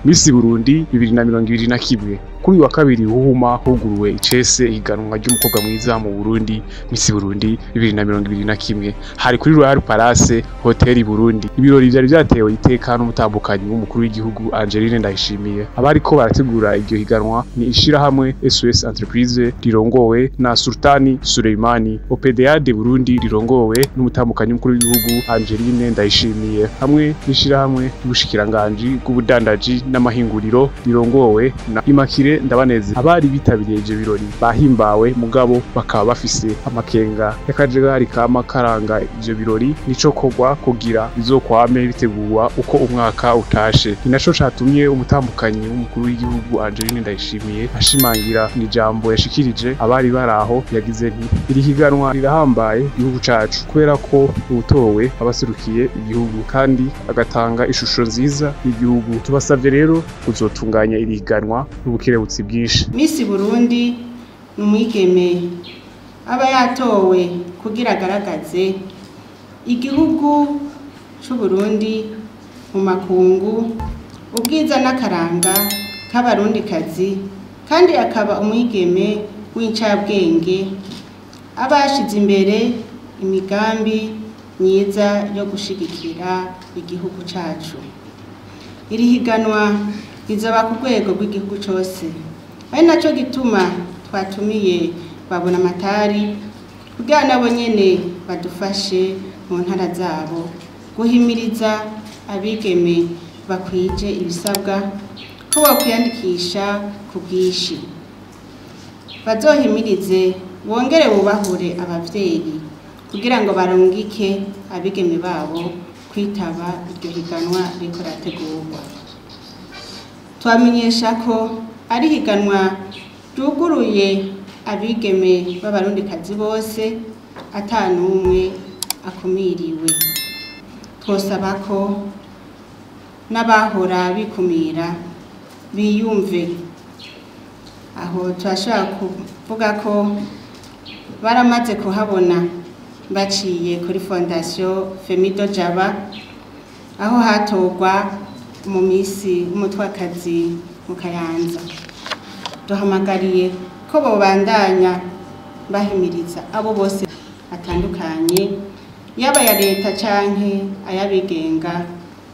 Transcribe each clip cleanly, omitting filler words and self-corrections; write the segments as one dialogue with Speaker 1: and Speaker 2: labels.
Speaker 1: Miss Burundi 2021. Kuri wa kabiri huhuma huguruwe icese higanwa ry'umukobwa mwiza mu Burundi Miss Burundi 2021, hari kuri Royal Palace Hotel Burundi. Ibirori vyari vyatewe iteka n'umutambukanyi w'umukuru w'igihugu Angeline Ndayishimiye. Abariko barategura iryo higanwa ni ishirahamwe SOS Entreprise rirongowe na Sultani Suleimani, OPDA de Burundi rirongowe n'umutambukanyi w'umukuru w'igihugu Angeline Ndayishimiye, hamwe n'ishirahamwe ry'ubushikiranganji bw'ubudandaji n'amahinguriro rirongowe na Immaculée Ndabaneze. Abari bitabiriye ivyo birori bahimbawe, mugabo bakaba bafise amakenga y'akajagari kama karanga ivyo birori nico kogwa kugira bizokwame bitegurwa uko umwaka utashe. Ni naco catumye umutambukanyi w'umukuru w'igihugu Angeline Ndayishimiye ashimangira ijambo yashikirije abari baraho. Yagize nti: "Iri higanwa rirahambaye igihugu cacu kubera ko uwutowe abaserukiye igihugu kandi agatanga ishusho nziza y'igihugu. Tubasavye rero kuzotunganya iri higanwa n'ubukerebutsi bwinshi."
Speaker 2: Miss Burundi ni umwigeme aba yatowe kugira agaragaze igihugu c'Uburundi mu makungu, ubwiza n'akaranga k'abarundikazi, kandi akaba umwigeme w'incabwenge aba yashize imbere imigambi myiza yo gushigikira igihugu cacu. Iri higanwa rizoba ku rwego rw'igihugu cose, ari naco gituma twatumiye babona amatari kugira nabo nyene badufashe mu ntara zabo guhimiriza abigeme bakwije ibisabwa ko bokwiyandikisha ku bwinshi. Bazohimirize bongere bubahure abavyeyi kugira ngo barungike abigeme babo kwitaba iryo higanwa ririko rirategurwa. Twamenyesha ko ari higanwa ryuguruye abigeme b'abarundikazi bose, ata n'umwe akumiriwe. Twosaba ko n'abahora bikumira biyumve. Aho turashobora kuvuga ko baramaze kuhabona baciye kuri Fondation Femido Jaba, aho hatorwa mu misi w'umutwakazi mu Kayanza. Duhamagariye ko bobandanya bahimiriza abo bose batandukanye, yaba aya leta canke ayabigenga,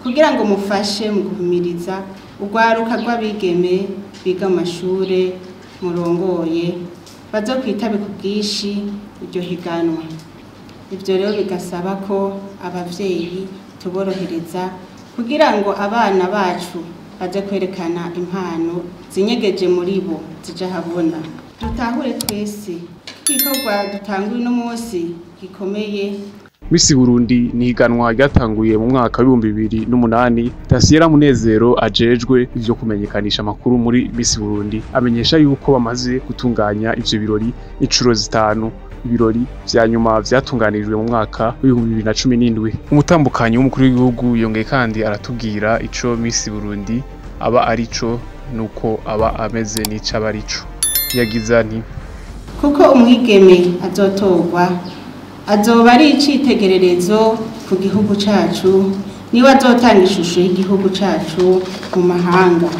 Speaker 2: kugira ngo mufashe mu guhimiriza urwaruka rw'abigeme biga mu mashure murongoye bazokwitabe ku bwinshi iryo higanwa. Ivyo rero bigasaba ko abavyeyi tuborohereza kugira ngo abana bacu baze kwerekana impano zinyegeje muri bo zija habona. Dutahure twese igikorwa dutanguye uno munsi gikomeye.
Speaker 1: Miss Burundi ni higanwa ryatanguye mu mwaka w'2008. Tasiera Munezero ajejwe ivyo kumenyekanisha amakuru muri Miss Burundi amenyesha yuko bamaze gutunganya ivyo birori incuro zitanu. Ibirori vya nyuma vyatunganirijwe mu mwaka w'2017. Umutambukanyi w'umukuru w'igihugu yongeye kandi aratubwira ico Miss Burundi aba arico, nuko aba ameze n'ico aba arico. Yagize nti:
Speaker 2: Kuko umwigeme azotorwa azoba ari icitegererezo ku gihugu cacu, niwe azotanga ishusho y'igihugu cacu mu mahanga.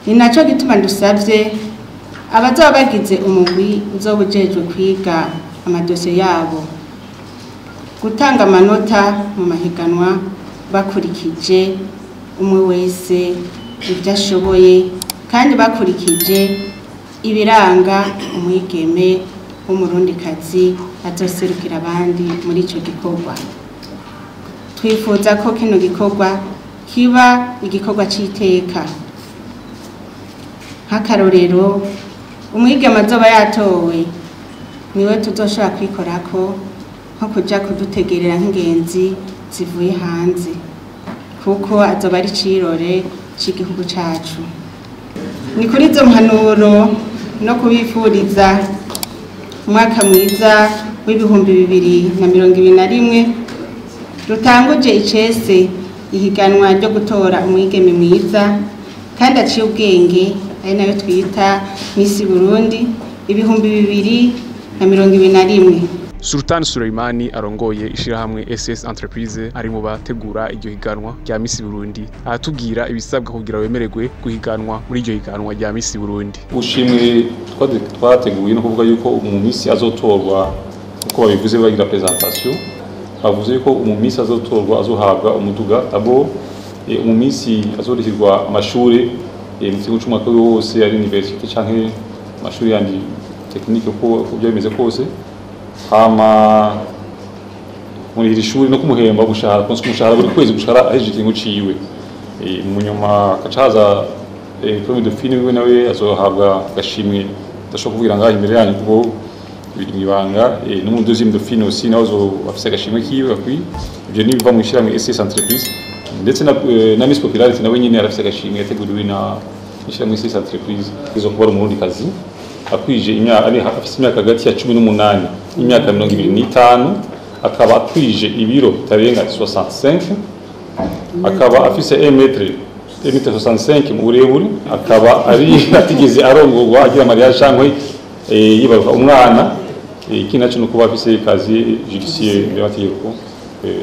Speaker 2: Ni naco gituma dusavye abazoba bagize umugwi uzoba ujejwe kwiga amadosiye yabo gutanga amanota mu mahiganwa bakurikije umwe wese ivyo ashoboye, kandi bakurikije ibiranga umwigeme w'umurundikazi azoserukira abandi muri ico gikorwa. Twifuza ko kino gikorwa kiba igikorwa c'iteka. Nk'akarorero, umwigeme azoba yatowe niwe tuzoshobora kwikorako nko kuja kudutegerera nk'ingenzi zivuye hanze, kuko azoba ari icirore c'igihugu cacu. Ni kuri izo mpanuro no kubifuriza umwaka mwiza w'2021 dutanguje icese ihiganwa ryo gutora umwigeme mwiza kandi aciye ubwenge, ari nayo twita Miss Burundi 2021.
Speaker 1: Sultan Suleimani arongoye ishirahamwe SS Entreprise ari mu bategura iryo higanwa rya Miss Burundi, aratubwira ibisabwa kugira wemererwe guhiganwa muri iryo higanwa rya Miss Burundi.
Speaker 3: Ushimwe twateguye no kuvuga yuko mu Miss azotorwa, uko babivuze bagira presentation, bavuze yuko mu Miss azotorwa azohabwa umuduga d'abord, mu Miss azorihirwa amashuri mu kigo c'umwaka wose, ari université canke amashuri yandi technique, uko byo bimeze kose. Hama muri iri shuri no kumuhemba umushahara, konsa umushahara buri kwezi gushara ahejeje ikiringo ciwe. Mu nyuma kacaza premier dauphine wiwe, nawe azohabwa agashimwe ndashobora kuvugira ngaho imbere yanyu kuko biri mw'ibanga. No mu deuxième dauphine aussi nawe azoba afise agashimwe kiwe gakwiye. Ivyo ni biva mu ishirahamwe SS Entreprise, ndetse na Miss Popularity nawe nyene arafise agashimwe yateguriwe na ishirahamwe SS Entreprise. Izo kuba ari umurundikazi akwije imyaka, ari afise imyaka hagati ya 18 n'imyaka 25, akaba akwije ibiro bitarenga 65, akaba afise 1 mètre 1,65 m mu burebure, akaba ari atigeze arongorwa, agira mariage canke yibaruka umwana. Ikindi naco ni ukuba afise casier judiciaire imbere y'amategeko,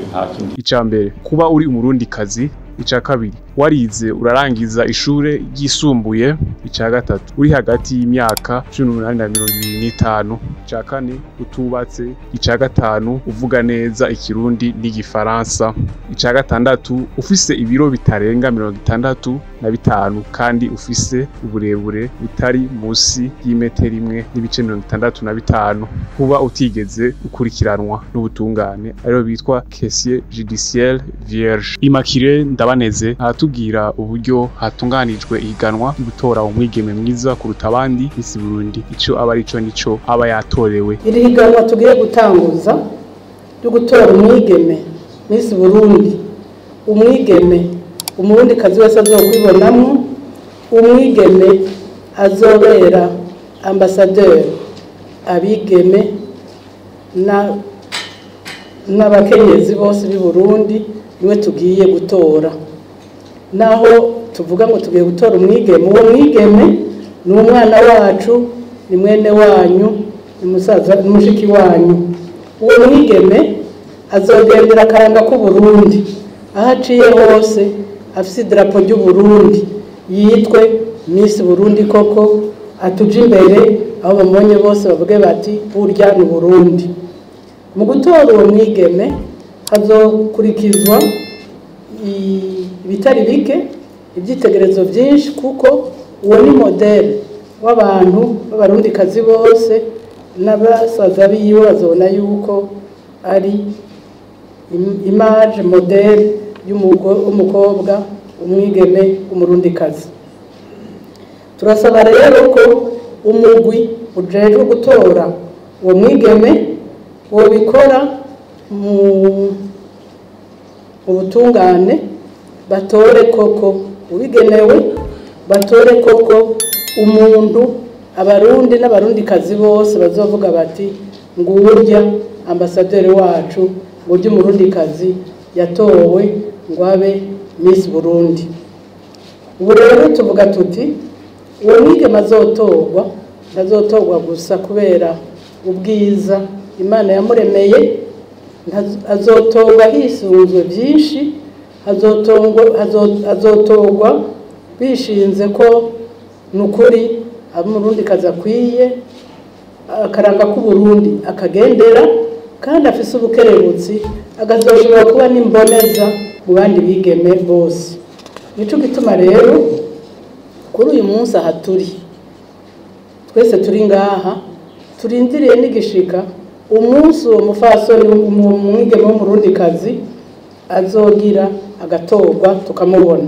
Speaker 3: nta kindi.
Speaker 1: Ica mbere, kuba uri umurundikazi. Ica kabiri, warize urarangiza ishure ryisumbuye. Ica gatatu, uri hagati y'imyaka 18 na 25. Ica kane, utubatse. Ica gatanu, uvuga neza ikirundi n'igifaransa. Ica gatandatu, ufise ibiro bitarenga 65 kandi ufise uburebure butari musi y'imetero 1.65, kuba utigeze ukurikiranwa n'ubutungane, ariyo bitwa casier judiciaire vierge. Immaculée Ndabaneze aratubwira uburyo hatunganijwe ihiganwa ryo gutora umwigeme mwiza kuruta abandi Miss Burundi, ico aba arico nico aba yatorewe.
Speaker 4: Iri higanwa tugiye gutanguza ryo gutora umwigeme Miss Burundi, umwigeme umurundikazi wese azokwibonamo, umwigeme azobera ambassadeur abigeme n'abakenyezi bose b'i Burundi, niwe tugiye gutora. Naho tuvuga ngo tugiye gutora umwigeme, uwo mwigeme ni umwana wacu, ni mwene wanyu, ni musaza, ni mushiki wanyu. Uwo mwigeme azogendera akaranga k'Uburundi aho aciye hose, afise idarapo ry'Uburundi, yitwe Miss Burundi koko, atuje imbere aho bamubonye bose bavuge bati burya ni Burundi. Mu gutora uwo mwigeme hazokurikizwa ibitari bike, ibyitegerezo byinshi, kuko uwo ni modèle w'abantu b'abarundikazi bose, n'abasaza biwe bazobona yuko ari image modèle y'umukobwa umwigeme w'umurundikazi. Turasaba rero ko umugwi ujejwe gutora uwo mwigeme wobikora mu butungane, batore koko ubigenewe, batore koko umuntu abarundi n'abarundikazi bose bazovuga bati ngurya ambasaderi wacu, ngurya umurundikazi yatowe ngo abe Miss Burundi. Ubu rero tuvuga tuti uwo mwigeme azotorwa, ntazotorwa gusa kubera ubwiza Imana yamuremeye, azotorwa hisunzwe byinshi, azotorwa bishinze ko nukuri umurundikazi akwiye akaranga k'Uburundi akagendera, kandi afise ubukerebutsi, akazoshobora kuba n'imboneza mu bandi bigeme bose. Nico gituma rero kuri uyu munsi aha turi twese turi ngaha turindiriye n'igishika umunsi uwo mufasoni umwigeme w'umurundikazi azogira agatorwa tukamubona.